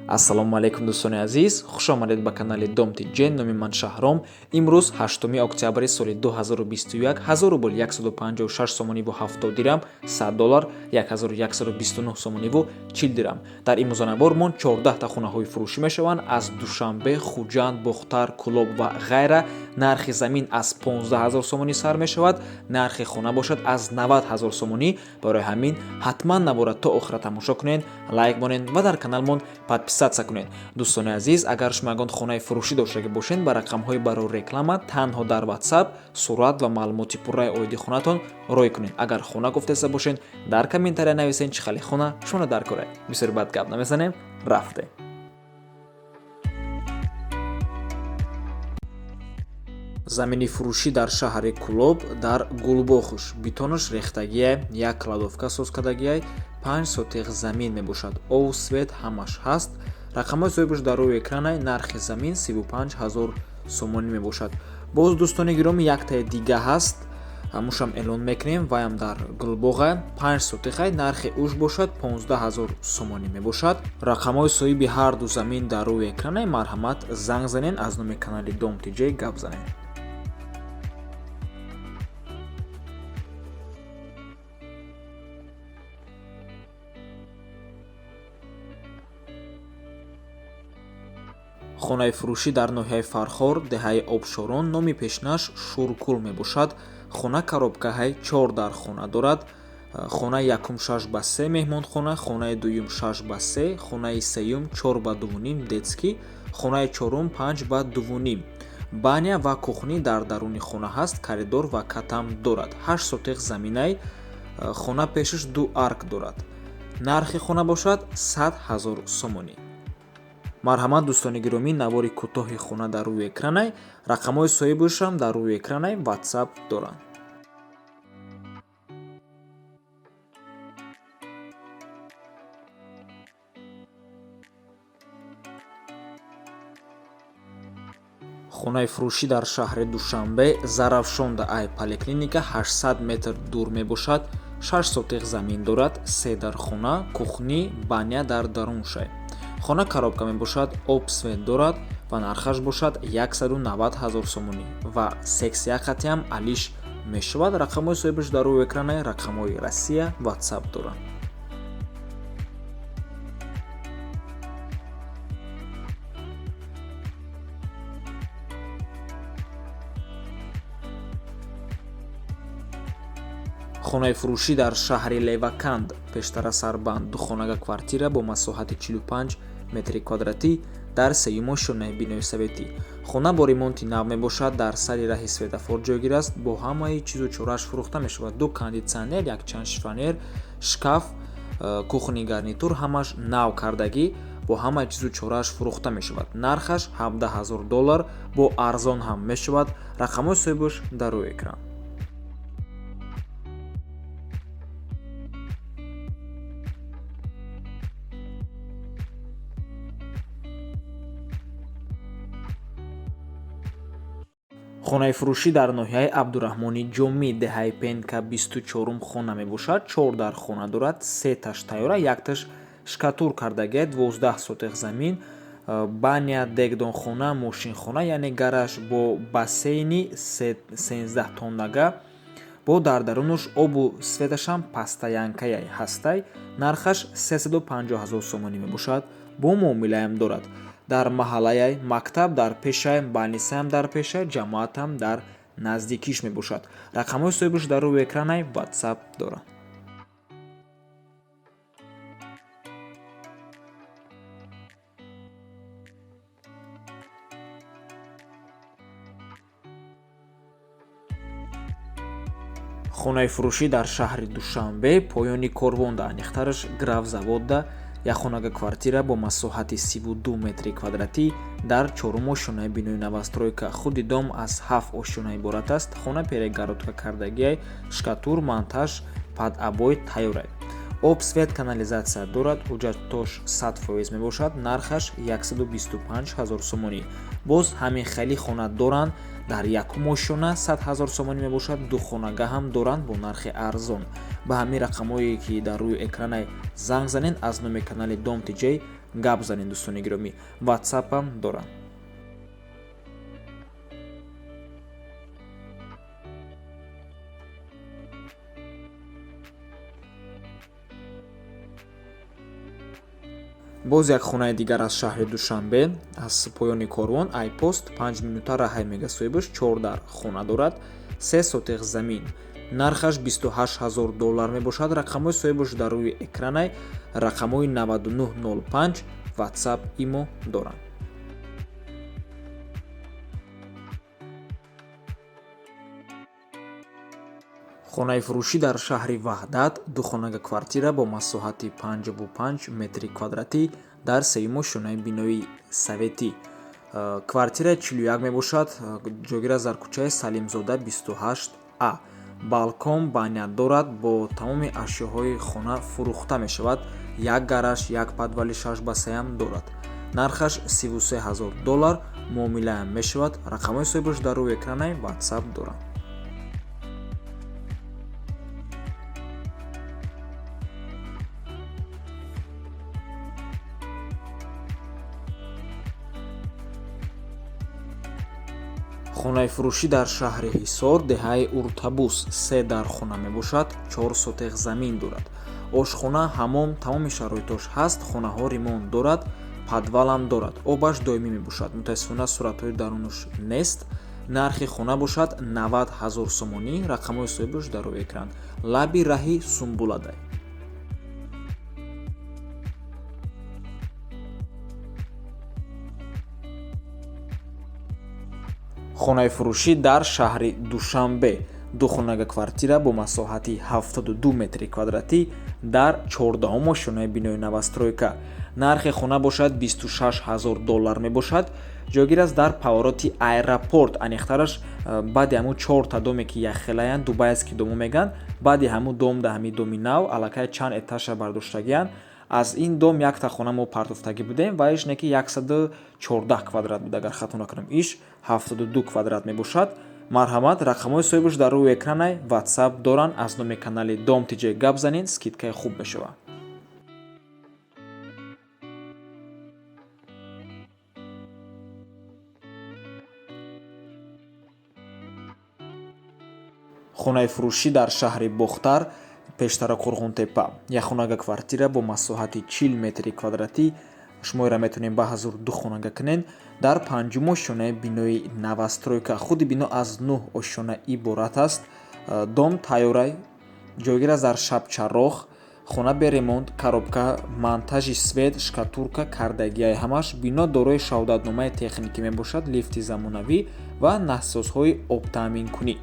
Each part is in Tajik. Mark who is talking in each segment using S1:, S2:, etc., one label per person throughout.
S1: Ассалому алайкум, дӯстони азиз, хуш омадед ба канали Дом ТЖ. Номи ман Шаҳром. Имрӯз 8 октябри соли 2021, 1000 рубл 156 сомониву 70 дирам, 100 доллар 1129 сомониву 40 дирам. Дар имрӯзанабормон 14та хонаҳои фурӯшӣ мешаванд аз Душанбе, Хуҷанд, Бохтар, Кӯлоб ва ғайра. Нархи замин аз 15 000 сомонӣ сар мешавад, нархи хона бошад аз 90 000 сомонӣ. Барои ҳамин ҳатман навора то охира тамошо кунед, лайк монед ва дар каналмон подписаться кунед. Дӯстони азиз, агар шумо ягон хонаи фурӯшӣ доштагӣ бошед, ба рақамҳои барои реклама танҳо дар WhatsApp сурат ва маълумоти пурраи оиди хонатон рой кунед. Агар хона гуфтеста бошед, дар комментария нависед, чӣ хеле хона шумо дар кора. Бисёри бад гап намезанем, рафтем. Замини фурӯшӣ дар шаҳри Кӯлоб, дар Гулбохуш, бетонаш рехтагиай, як кладовка соз кардагиай, 5 сотих замин мебошад. Ов, свет ҳамаш ҳаст. Рақамҳои соҳибаш дар рӯи экранай. Нархи замин 35 ҳазор сомонӣ мебошад. Боз, дӯстони гиромӣ, яктаи дига ҳаст, ҳамушам эълон мекунем. Ваям дар Гулбоға, 5 сотихай, нархи уш бошад 15 ҳазор сомонӣ мебошад. Рақамҳои соҳиби ҳарду замин дар рӯи экранай, марҳамат, занг занен, аз номи канали Дом ТЖ гап занед. Хонаи фурӯшӣ дар ноҳияи Фархор, деҳаи Обшорон, номи пешинаш Шуркул мебошад. Хона коробкаҳай, чор дар хона дорад. Хонаи якум 6 ба 3 меҳмонхона, хонаи дуюм 6 ба 3, хонаи сеюм 4 ба 2,5 детский, хонаи чорум 5 ба 2,5. Баня ва кухни дар даруни хона ҳаст, коридор ва катам дорад. 8 сотих заминай, хона пешаш ду арк дорад. Нархи хона бошад 100 ҳазор сомонӣ. Марҳамат, дӯстони гиромӣ, навори кӯтоҳи хона дар рӯи экранай, рақамҳои соҳибашам дар рӯи экранай, WhatsApp доранд. Хонаи фурӯшӣ дар шаҳри Душанбе, Зарафшонда, ай поликлиника 800 метр дур мебошад. 6 сотих замин дорад, се дар хона, кухни, баня дар даруншай. Хона коробка мебошад, об, свет дорад ва нархаш бошад 190 ҳазор сомонӣ ва сексия қатиам алиш мешавад. Рақамҳои соҳибаш дар рӯи экранай, рақамҳои Россия, WhatsApp доранд. Хонаи фурӯшӣ дар шаҳри Леваканд, пештара Сарбанд, духонага квартира бо масоҳати 45 метри квадратӣ дар сеюм ошёнаи бинои советӣ. Хона бо ремонти нав мебошад, дар сари раҳи светофор ҷойгир аст, бо ҳамаи чизу чорааш фурӯхта мешавад: ду кондитсионер, якчанд шифоньер, шкаф, кухонный гарнитур, ҳамаш нав кардагӣ, бо ҳамаи чизу чорааш фурӯхта мешавад. Нархаш 17 ҳазор доллар, бо арзон ҳам мешавад. Рақамҳои соҳибаш дар рӯи экран. Хонаи фурӯшӣ дар ноҳияи Абдураҳмони Ҷомӣ, деҳаи Пенка, 24-ум хона мебошад. Чор дар хона дорад, сеташ тайёра, якташ штукатур кардагия, 12 сотих замин, баня, дегдонхона, мошинхона, яъне гараж бо бассейни 13 тоннага, бо дар дарунаш обу светашам постоянкая ҳастай. Нархаш 350 ҳазор сомонӣ мебошад, бо муомилаам дорад. Дар маҳаллаяй, мактаб дар пешай, больницаам дар пешай, ҷамоатам дар наздикиш мебошад. Рақамҳои соҳибаш дар рӯи экранай, WhatsApp доранд. Хонаи фурӯшӣ дар шаҳри Душанбе, поёни Корвонда, аниқтараш Графзаводда, як хонага квартира бо масоҳати 32 метри квадратӣ дар чорум ошёнаи бинои новостройка. Худи дом аз ҳафт ошёна иборат аст. Хона перегородка кардагиай, штукатур, монтаж, под обои тайёрай, об, свет, канализатсия дорад. Ҳуҷҷатош 100% мебошад. Нархаш 125 ҳазор сомонӣ. Боз ҳамин хели хона доранд дар якум ошёна, 100 ҳазор сомонӣ мебошад. Ду хонага ҳам доранд бо нархи арзон. Ба ҳамин рақамҳое, ки дар рӯи экранай, занг занед, аз номи канали Дом ТЖ Гап занед, дӯстони гиромӣ, ватсапам дорам. Боз як хонаи дигар аз шаҳри Душанбе, аз поёни корвон айпост 5 минута раҳай мега соҳибаш, 4 дар хона дорад, 3 сотех замин. Нархаш 28 ҳазор доллар мебошад. Рақамҳои соҳибаш дар рӯи экранай, рақамҳои 9905, WhatsApp, имо доранд. Хонаи фурӯшӣ дар шаҳри Ваҳдат, духонага квартира бо масоҳати 55 метри квадратӣ дар сеюм ошёнаи бинои советӣ. Квартира 41 мебошад, ҷойгир аст дар кӯчаи Салимзода 28А. Балкон, баня дорад, бо тамоми ашёҳои хона фурӯхта мешавад. Як гараж, як подвали 6 ба 3 дорад. Нархаш 33 ҳазор доллар, муомилаам мешавад. Рақамҳои соҳибаш дар рӯи экранаи, WhatsApp дорад. Хонаи фурӯшӣ дар шаҳри Ҳисор, деҳаи Уртабус, 3 дар хона мебошад, 4 сотех замин дорад. Ошхона, ҳамом, тамоми шароитош ҳаст, хонаҳо ремонт дорад, подвалам дорад, обаш доимӣ мебошад. Мутаассифона, суратҳои дарунаш нест. Нархи хона бошад 90 ҳазор сомонӣ, рақамҳои соҳибаш дар рӯи экран. Лаби раҳи Сумбуладай. Хонаи фурӯшӣ дар шаҳри Душанбе, духонага квартира бо масоҳати 72 метри квадратӣ дар 14-ум ошёнаи бинои новостройка. Нархи хона бошад 26 ҳазор доллар мебошад. Ҷойгир аст дар повороти аэропорт, аниқтараш баъди ҳамун чорта доме ки якхелаянд, дубайский дому мегӯянд, баъди ҳамун дом да ҳамин доми нав аллакай чанд этажа бардоштагиянд. Аз ин дом якта хона мо партофтагӣ будем ва иш не ки 114 квадрат буд, агар хато накунам, иш 72 квадрат мебошад. Марҳамат, рақамҳои соҳибаш дар рӯи экранай, WhatsApp доранд. Аз номи канали Дом ТЖ гап занед, скидкаи хуб мешавад. Хонаи фурӯшӣ дар шаҳри Бохтар, пештара Қурғонтепа, як хонага квартира бо масоҳати 40 метри квадратӣ. Шумо ира метавонед ба ҳазур ду хонага кунед дар панҷум ошёнаи бинои новостройка. Худи бино аз нӯҳ ошёна иборат аст. Дом тайёрай, ҷойгир аст дар Шабчароғ. Хона бе ремонт, коробка, монтажи свет, штукатурка кардагиай ҳамаш. Бино дорои шаҳодатномаи техникӣ мебошад, лифти замонавӣ ва насосҳои обтаъминкунӣ.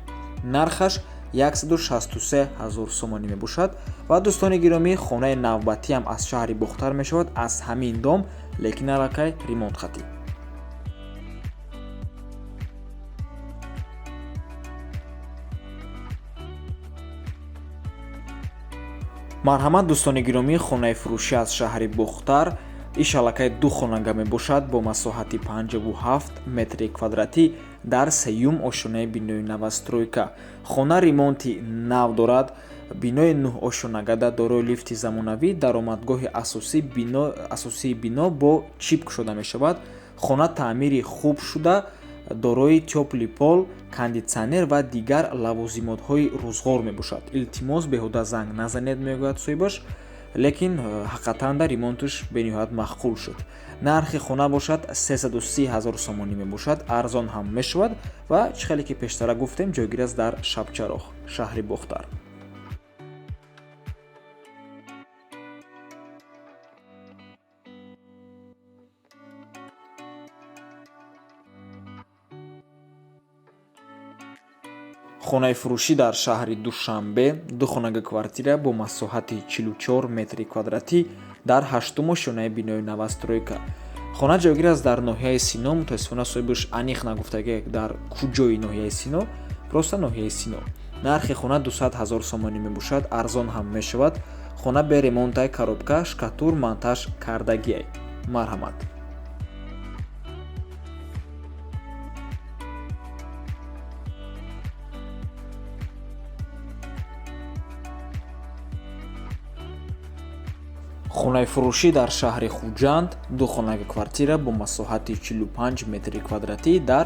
S1: Нархаш 163 ҳазор сомонӣ мебошад. Ва дӯстони гиромӣ, хонаи навбатиам аз шаҳри Бохтар мешавад, аз ҳамин дом, лекин аллакай ремонт хатӣ. Марҳамат, дӯстони гиромӣ, хонаи фурӯшӣ аз шаҳри Бохтар, иш аллакай ду хонага мебошад бо масоҳати 57 метри квадратӣ дар сеюм ошёнаи бинои новостройка. Хона ремонти нав дорад, бинои нӯҳ ошёнагада, дорои лифти замонавӣ, даромадгоҳи асосии бино бо чип кушода мешавад. Хона таъмири хуб шуда, дорои тёплый пол, кондитсионер ва дигар лавозимотҳои рӯзғор мебошад. Илтимос, беҳуда занг назанед, мегӯяд соҳибаш, лекин ҳақиқатан да ремонташ бениҳоят маъқул шуд. Нархи хона бошад 330 ҳазор сомонӣ мебошад, арзон ҳам мешавад. Ва чӣ хеле ки пештара гуфтем, ҷойгир аст дар Шабчароғ, шаҳри Бохтар. Хонаи фурӯшӣ дар шаҳри Душанбе, духонага квартира бо масоҳати 44 метри квадратӣ дар ҳаштум ошёнаи бинои новостройка. Хона ҷойгир аст дар ноҳияи Сино. Мутаассифона, соҳибаш аниқ нагуфтагӣ дар куҷои ноҳияи Сино, просто ноҳияи Сино. Нархи хона 200 ҳазор сомонӣ мебошад, арзон ҳам мешавад. Хона бе ремонтай, коробка, штукатур, монтаж кардагиай. Марҳамат. Хонаи фурӯшӣ дар шаҳри Хуҷанд, духонаги квартира бо масоҳати 45 метри квадратӣ дар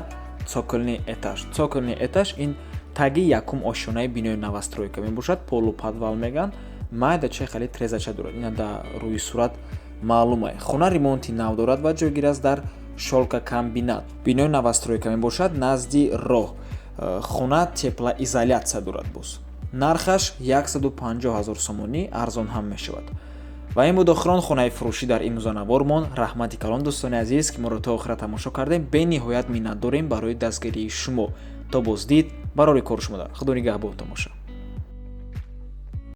S1: цокольный этаж. Цокольный этаж ин таги якум ошёнаи бинои новостройка мебошад, полуподвал мегӯянд. Майдачаи хеле трезача дорад, ина дар рӯи сурат маълума. Хона ремонти нав дорад ва ҷойгир аст дар шёлкокомбинат. Бинои новостройка мебошад, назди роҳ. Хона теплоизоляция дорад. Боз нархаш 150 000 сомонӣ, арзон ҳам мешавад. Ва ин буд охирон хонаи фурӯшӣ дар имрӯзанавормон. Раҳмати калон, дӯстони азиз, ки моро то охира тамошо кардем. Бениҳоят миннатдорем барои дастгирии шумо. То боздид, барори кори шумо дар Худо нигаҳбонтон бошад.